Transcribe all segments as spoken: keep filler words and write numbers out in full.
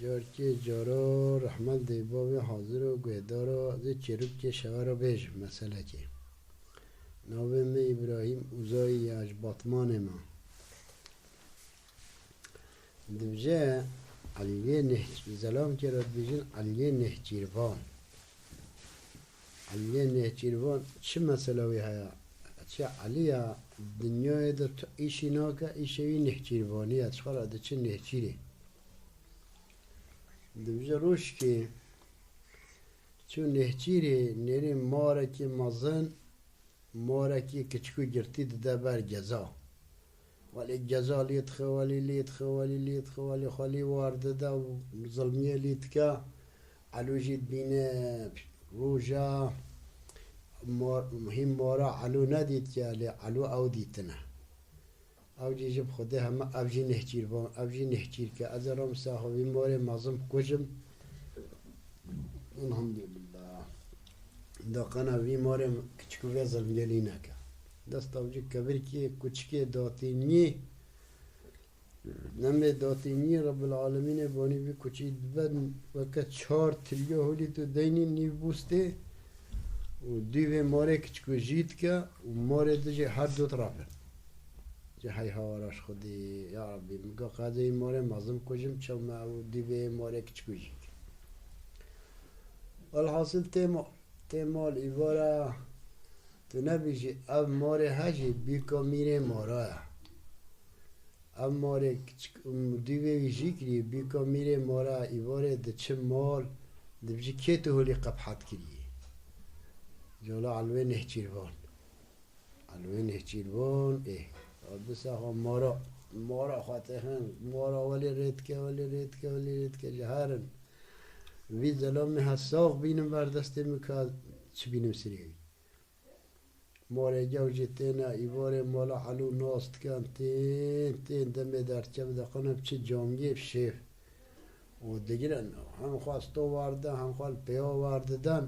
Carkê cara rehmet dê bavê hazir û guhdara zê çêrokê şewa ra bêjim meselekê. Navê min Îbrahîm Uzayî ye, ji Batmanê me. Dibêje Eliyê Neh-, Zelamkê re dibêjin Eliyê Nehçîrvan. Eliyê Nehçîrvan çi mesela wî heye? Çi Eliya dinyayê de tu îşî nake, îşê wî nehçîrvanî ye, çiqa re diçi Nehçîrê. Dibêje rojkê çû Nehçîrê, nêrî marekî mezin, marekî kiçikû girtî dide ber geza. Welê geza lê dixe, welê lê dixe, welê lê dixe, welê xwe lê war dide û zilmiyê lê dike. Elû jî dibîne roja mor-, hîn mora Elû nedîtiye, lê Elû ew dîtine. Ew jî ji bi Xwedê heme ev jî nehçîrvan, ev jî nehçîrke. Ez ê ram ser xwe vî morê mezin bikujim. Elhamdulillah. Da qena vî morê kiçikû vê zilmiyê lê neke. Desta ew jî kebirkê kuçikê datînî. Demê datînî Rebbil Alemînê banî vî kuçî dibe weke çar tilya holî tu deynî nîv bûstê û dûvê morê kiçikû jî dike û morê dijî her du rabin. Ji hey hawara ji Xwedê, ya Rabbî, min got qadê vî morê mezin bikujim, çaw me ew dûvê morê kiçikû jî kir. Welhasil tê ma-, tê mal îvara tu nebîjî ev morê he jî bîka mîrê mara ye. Ev marê kiçik, dûvê wî jî kirî, bîka mîrê mara îvarê diçi mal, dibêjî kê tu holî qebhet kirî? Cola Elwê Nehçîrvan. Elwê Nehçîrvan, ê. Disa xwe mara, mara xwe têxin, mara welê rê dike, welê rê dike, welê rê dike, ji herin. Vî zelamê he sax bînim ber destê min ka çi bînim sirê wî. Morê gew jî têne, îvarê mala Elû nas dikin, tên, tên demê derçe bi deqine bi çi camiyê bi şêv. Û digirin, hem xwe sto war didin, hem xwe li pêya war didin.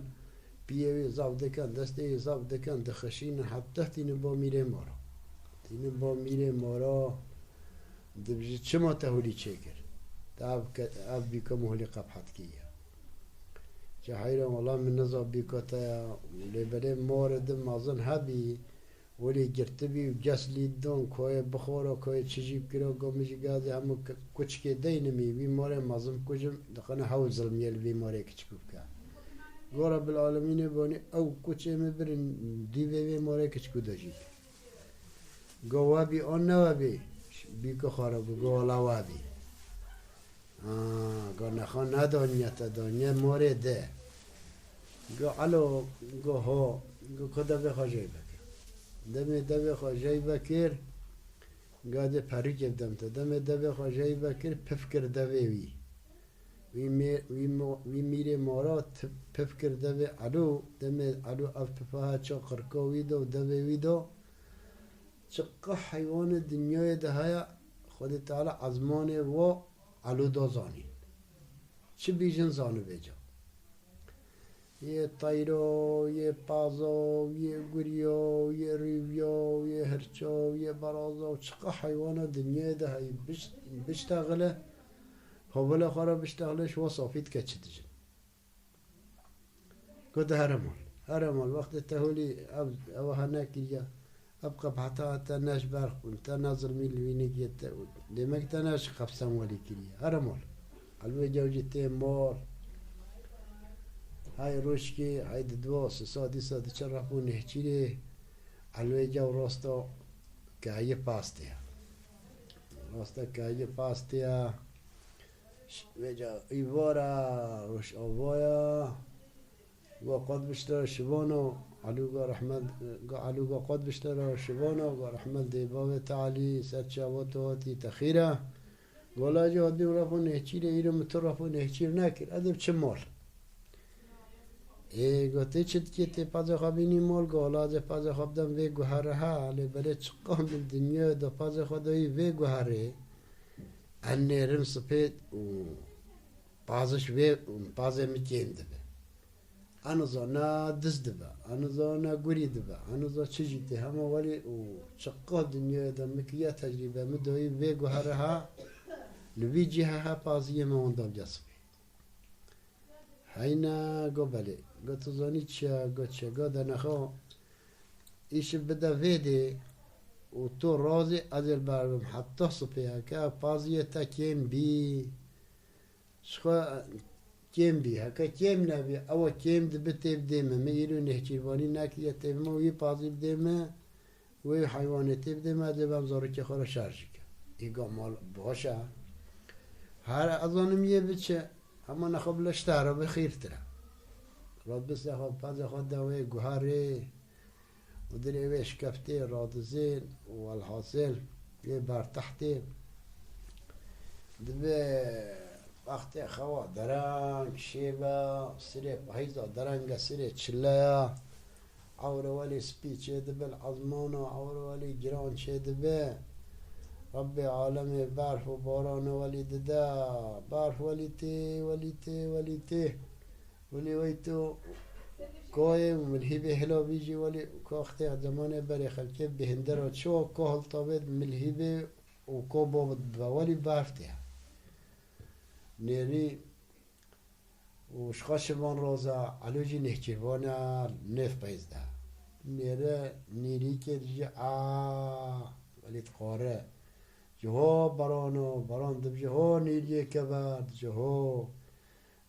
Piyê wî zaf dikin, destê wî zaf dikin, dixişînin, heta tînin ba mîrê mara. Tînin ba mîrê mara, dibêjî, çima te holî çêkir? Te ev ke-, ev bîka min holî qebhet kiriye. Ca heyran, wela min niza bîka te ya. Lê belê morê di mezin hebî, welê girtibî û ges lî didon, koyê bixwara, koyê çi jî bikira, go min jî gazê hemû ke-, kuçikê deynimî, vî morê mezin bikujim, diqine hew zilmiyê li vî morê kiçikû bike. Go Rebbil Alemînê banî ew kuçê min birin, dîvê vê morê kiçikû de jî. Go we bî an ne we bî? Bîka xwe re go, go wela we bî. Ha, go nexwe nedaniye te, daniye morê de. Go elo, go ho, go ku devê xwe jey vekir. Demê devê xwe jey vekir, gadê perûkê dem te. Demê devê xwe jey vekir, pif kir devê wî. Wî mê-, wî mo-, wî mîrê mara ti-, pif kir devê Elû, demê Elû ev pifa he ça qirka wî da û devê wî da. Çiqa heywanê dinyayê de heye, Xwedê Teala ezmanê wa Elû da zanîn. Çi bîjin zanibê ca. Yê teyra, yê paza, yê guriya, yê rîviya, yê hirça, yê beraza, çiqa heywana dinyayê de heyî biş-, biştexile, hovela xwe re biştexile, ji wa safî dike çi dijin. Gote here mal. Here mal. Wextê te holî ev, ewa he nekiriye. Ev qebheta te ne ji ber xwe, te ne zilmî li wî negiye te. Demek te ne ji qebsen welî kiriye. Here mal. Elwê gew jî tê mal. Hey rojkê, hey di dua, sisa dîsa diçe ref û nehçîrê. Elwê gew rasta keyî pastê ye. Rasta keyî pastê ye. Vêca îvara Rojavaya, go qad biştera şivana, Elû go rehmet, go Elû go qad biştera şivana, go rehmet dê bavê te Elî, ser çava tu hatî te xîr e. Go la jî hatî ref û nehçîrê, îro min tu ref û nehçîr nekir, ez ê biçim mal. Ê, go tê çi dikê, tê pezê xwe bînî mal, go la ez ê pezê xwe bidem vê guhere he, lê belê çiqa min dinyayê de pezê xwe dayî vê guherê. En nêrin sipê û paziş vê, pazê min kêm dibe. Eno zana diz dibe, eno zana gurî dibe, eno za çi jî tê hema welî û çiqa dinyayê de min kiriye tecrîbe, min doyî vê guhere ha, Li vî cî he he paziyê me wan da vîya sibê. Heyne, go belê. Go tu zanî çi ye? Go çi ye? Go de nexo. Îşiv bide vê dê û tu razî ez ê li ber bim heta sibê. Heke paziyê te kêm bî, ji xwe kêm bî. Heke kêm nebî, ew kêm dibe tê bidê me. Me îro nêçîrvanî nekiriye tê bime û wî pazî bidê me. Wê heywanê tê bidê me, ez ê bem zarokê xwe re şerjî ke. Î ga mal baş e. Her ez zanim yê biçe, hema nexwe bile ji te re bi xîrtir e. Rabisa xwe, pazê xwe de wê guherê û dirê wê şikeftê radizên û welhasil wê bertehtê dibe wextê xewa dereng şêve, sirê pahîza dereng e, sirê çile ye. Ewre welî spî çêdibe li ezmana, ewre welî giran çêdibe. Rebbê alemê berf û barana welî dide. Berf welî tê, welî tê, welî tê. Welî wey tu koyê û milhîbê hila vî jî welî ko xtê demanê berê xelkê bêhindera çi ko hiltavê milhîbê û ko bo dibe welî berf tê. Nêrî û ji xwe şivan roza Elo jî nêçîrvan e, nêv peyz de. Nêre nîrîkê dijî a welî diqore. Ji ho barano, baran dibijî ho nîriyê kever, dijî ho.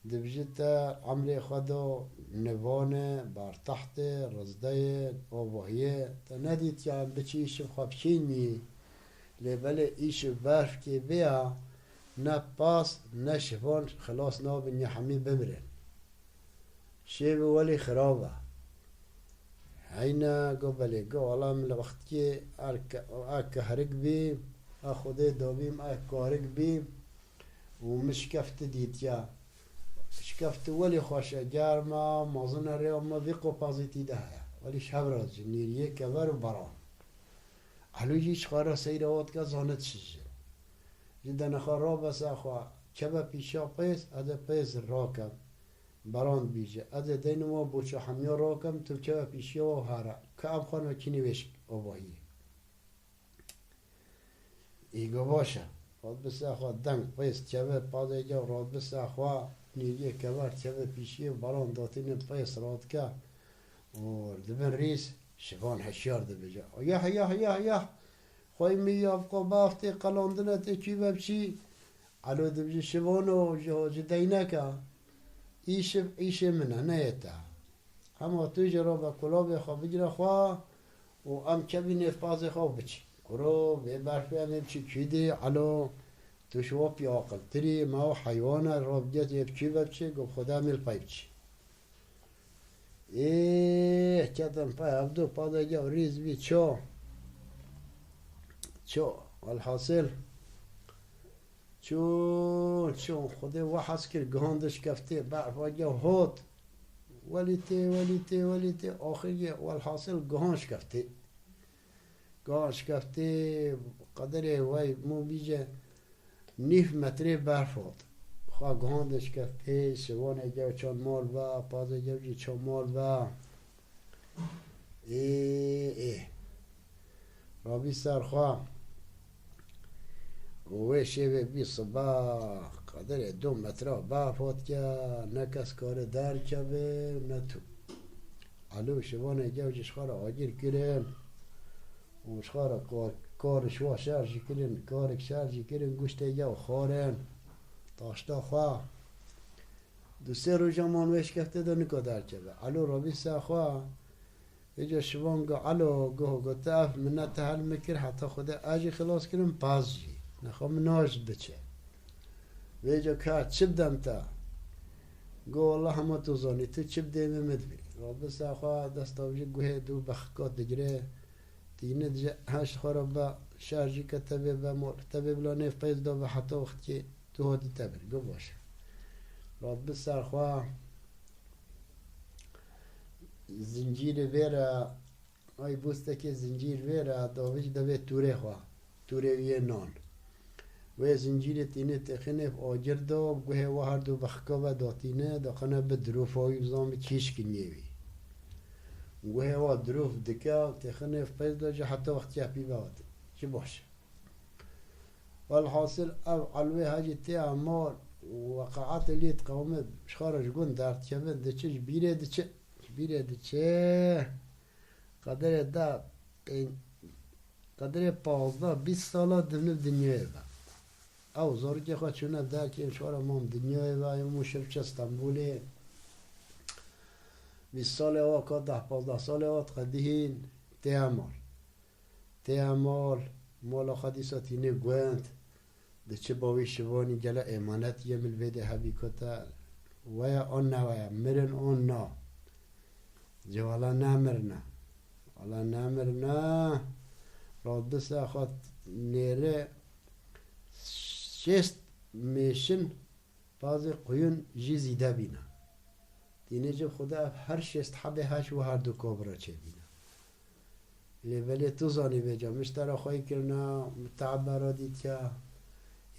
Dibijî te emrê xwe do nivane, bertehte, rizdeyê, ovahiyê. Te nedîtiya em biçî îşiv xwe biçînî. Lê belê îşiv berfkê vê ya, ne pas, ne şivan xilas nabin ya hemî bimirin. Şêve welî xirab e. Heyne go belê go wala min li wextkê a ke-, a kehrik bî, a Xwedê dabîm a karik bî û min şikefti dîtiya. Şikefti welî xweş e, germ e, mezin e, rê me vî qopazîtî de heye. Welî şevra ji nîriyê kever û baran. Elû jî ji xwe re seyre we dike, zane çi ji. Ji denexwe rabese xwe, keve pîşiya pêz, ez ê pêz rakem. Baran dibîje. Ez ê deynim we boça hemiya rakem, tu keve pîşiya we here. Ka em xwe nekînî wêşik ovahiyê. Î go baş e. Radbise xwe deng, pêz, keve, padê ge, radbise xwe, nîriyê kever, keve pîşiyê, baran datîne pêz radike. Û dibin rîz, şivan heşyar dibêje. Yah, yah, yah, yah. Xwey min ya, ko baf tê qelandine tê çî ve biçî. Elo dibêje, şivano, ji, ji deyneke. Îşiv, îşê min e, neyê te. Hema tu jî rabe kulavê xwe bigire xwe û em kevî nêvpazê xwe û biçî. Kuro, vê berfê em ê biçî kî dî, elo, tu ji we pî aqiltir î, me û heywan e, rabige ê biçî ve biçî, go bi Xwedê em ê li pey biçî. Ê, ketin pey, ev du padege û rîz bî, ço. Ço, welhasil. Çûn, çûn, Xwedê we hez kir, gihan dişkeftê, berfa ge hot. Welî tê, welî tê, welî tê, axir ge, welhasil gihan şikeftê. Gihan şikeftê, qederê wey, mû bîje nîv metrê berf hot. Xwe gihan dişkeftê, şivanê ge çand mal ve, pazê ge jî çand mal ve. Ê, ê. Rabî ser xwe. Û wê şêvê bî siba, qederê du metra berf hotke, ne kes kare derkeve, ne tu. Elo şivanê ge jî ji xwe re agir kirin. Û ji xwe re kar, kar ji wa şer jî kirin, karek şer jî kirin, guştê ge xwarin. Taşta xwe. Du sê roja man wê şikeftê de nika derkeve. Elo rabî ser xwe. Vêca şivan go, elo, go, go, te ev minete hel min kir, heta Xwedê ez jî xilas kirim, paz jî. Nexwe min naş biçe. Vêca ka çi bidem te? Go, wela hema tu zanî, tu çi bidê min, min dibî. Rabî ser xwe desta wî jî guhê du bexika digire. Tîne dije, heş xwe re be, şer jî ke tevê be, mor, tevê bila nêv peyz da be, heta wextkê tu hatî te bir, go baş e. Rabî ser xwe, zincîrê vê re, ay bûstekê zincîr vê re, davêj de vê tûrê xwe, tûrê wî yê nan. Wê zincîrê tîne têxinê agir da, guhê we her du bexika ve datîne, daxine bi dirûfa wî bizan bi kîşkiniyê wî. Guhê we dirûf dike, têxinê peyz de jî heta wextiya pî ve hate. Jî baş e. Welhasil ev elwê hecî tê emar û weqaetê lê diqewime, ji xwe re ji gund derdikevin, diçe ji bîrê diçe, ji bîrê diçe. Qedirê de, qedirê pazdeh bîst sala dimî dinyayê ve. Ew zarokê xwe çûne derkê, ji xwe re mam dinyayê ve, û şev çe Stenbolê. Bîst salê wa ka deh pazdeh salê wa diqedihîn tê emar. Tê emar, mala xwe dîsa tîne gund. Diçe bavê şivanî gele emanet ye min vê de hebî kute. Weya an ne weya, mirin an na. Ji wala nemirine. Wala nemirine. Radbisa xwe nêre şêst mêşin pazê quyun jî zîde bîne. Tîne ji Xuda ev her şêst hebê heş û her du kobra çêbîne. Lê belê tu zanî vêca, min ji te re xwey kirina, min teebe re dîtiya.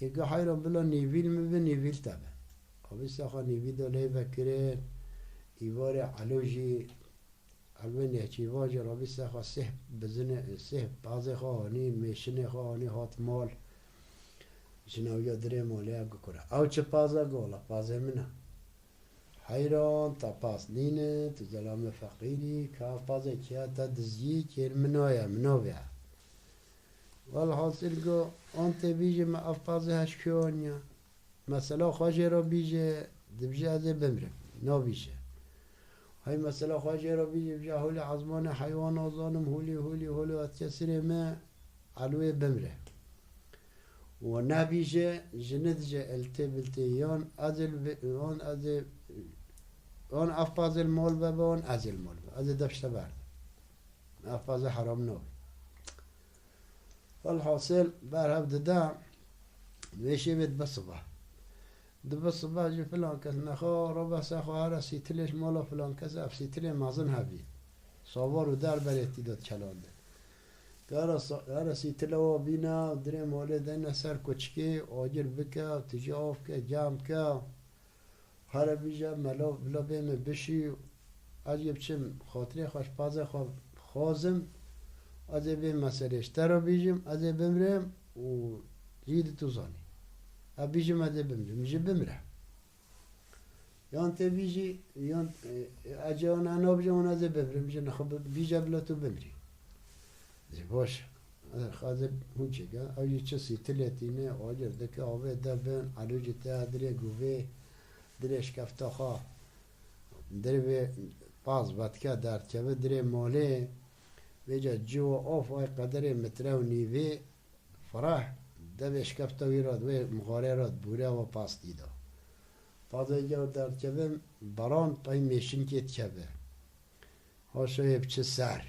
Êga heyran bila nîvîl min bi nîvîl te be. Rabîsa xwe nîvî de lê vekirin, îvarê Elo jî, Elwê Nêçîvan jî Rabîsa xwe sêh bizine, sêh pazê xwe anî, mêşinê xwe anî hat mal. Jina wî ya dirê malê ev gikure. Ew çi paza go, wala pazê min e. Heyran, te paz nîne, tu zelame feqîrî, ka pazê kiya te dizî, kêr min o ye, min o vê. Welhasil go, an tê bîje me ev pazê heş kê aniya. Mesela xwe jê re bîje, dibije ez ê bimrim. Nabîje. Hey mesela xwe jê re bîje, bije holê ezmanê heywan nazanim, holî, holî, holî, ez kesirê me, Elwê bimre. Û nebîje, ji nidije iltê biltê yan ez ê li vê, yan ez ê, yan ev pazê li mal vebe, yan ez ê li mal vebe. Ez ê dev ji te berdim. Ev pazê heram nabî. Welhasil, berhev dide, vê şevê dibe sibe. Dibe sibe jî filan kes nexwe, robe ser xwe here sîtilê ji mala filan kes, ev sîtilê mezin hebî. Savar û derberê tî de çelande. Gara sa-, gara sîtile wa bîne, dirê malê deyne ser kuçikê, agir bike, tijî av ke, cem ke. Here bîje, melo, bila bê min bişî, ez yê biçim, xatirê xwe ji pazê xwe xwazim, ez ê vê meselê ji te re bîjim, ez ê bimrim û jî di tu zanî. Ez bîjim, ez ê bimrim, ji bimre. Yan tê bîjî, yan, e, e, ece wan ena bije, wan ez ê bibrim, ji nexwe bi-, bîje bila tu bimrî. Ji baş, e, xaze hûn çêke, ew jî çi sîtilê tîne, agir dike, avê de bin, elû jî te dirê guvê, dirê şkefta xwe, dirê vê paz vetke derdkeve, dirê malê, vêca ciwa of ay qederê metre û nîvê, Fireh, devê şkefta wî re, wê mixarê re bûre wa pastî da. Pazê gel derdikeve, baran pey mêşinkê dikeve. Haşa yê biçe ser.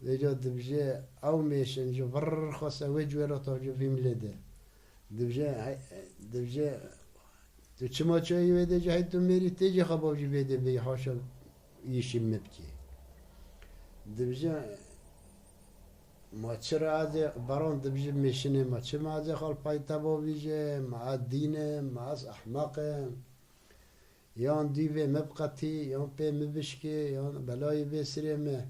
Vêca dibije, ew mêşin ji vir xwese wê cû re tavcî vî milê de. Dibije, hey, dibije, Tu çima çayî wê dê jî hey tu mêrî tê jî xebab jî vê dê bê haşa yîşî me bikê. Dibije ma çi re ez ê baran dibije mêşinê ma çi ma ez ê xal pay te bavîje, ma ez dîn im, ma ez ehmeq im. Yan dî vê me biqetî, yan pê me bişkê, yan belayê vê sirê me.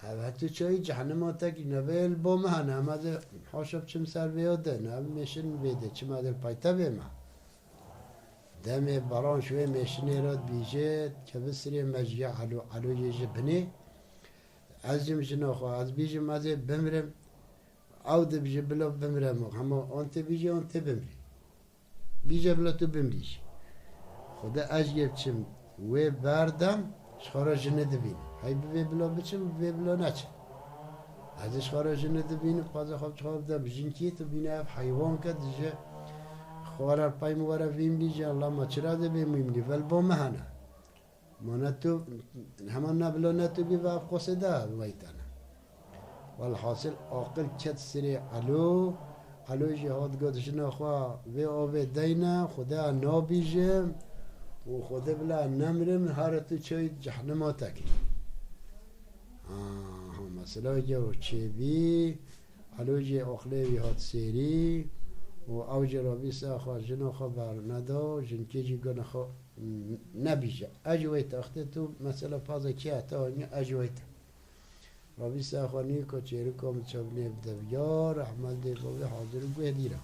Ev hetu çayî cehenema tekî nebe li bo me hene, em ez ê haşa biçim ser vê ya de, ne ev mêşin vê de, çima de payte vê me. Demê baran ji wê mêşinê re dibîje, keve sirê me ji ya elo, elo yê ji binê. Ez jim jina xwe, ez bîjim ez ê bimrim. Ew dibije bila bimrim, hema an tê bîje, an tê bimrî. Bîje bila tu bimrî jî. Xwedê ez yê biçim wê berdem, ji xwe re ji nidibînim. Hey bi vê bila biçim, bi vê bila neçim. Ez ji xwe re ji nidibînim, paze xwe bi xwe bidem jinkî, tu bîne ev heywan ke dije xwe re pey min were vîmlî jî, Allah ma çira de bê mîmlî, vel bo me hene. Ma ne tu, hema ne bila ne tu bî ve ev qosê de weytene. Welhasil aqil ket sirê Elo. Elo jî hat got jina xwe vê avê deyne, Xwedê nabîjim û Xwedê bila nemrim, here tu çayî cehnima tekî. Ha, ha, mesela gew çêbî, Elo jî aqilê wî hat sêrî û ew jî rabî ser xwe jina xwe berneda, jinkê jî gona xwe N-, nebîje. Ez ji wê textê tu mesela paza kê heta anî ez ji wê te. Rabî ser xwe nî ku çêrika min çav nê bide ya rehmet dê bavê hazir û guhdî re.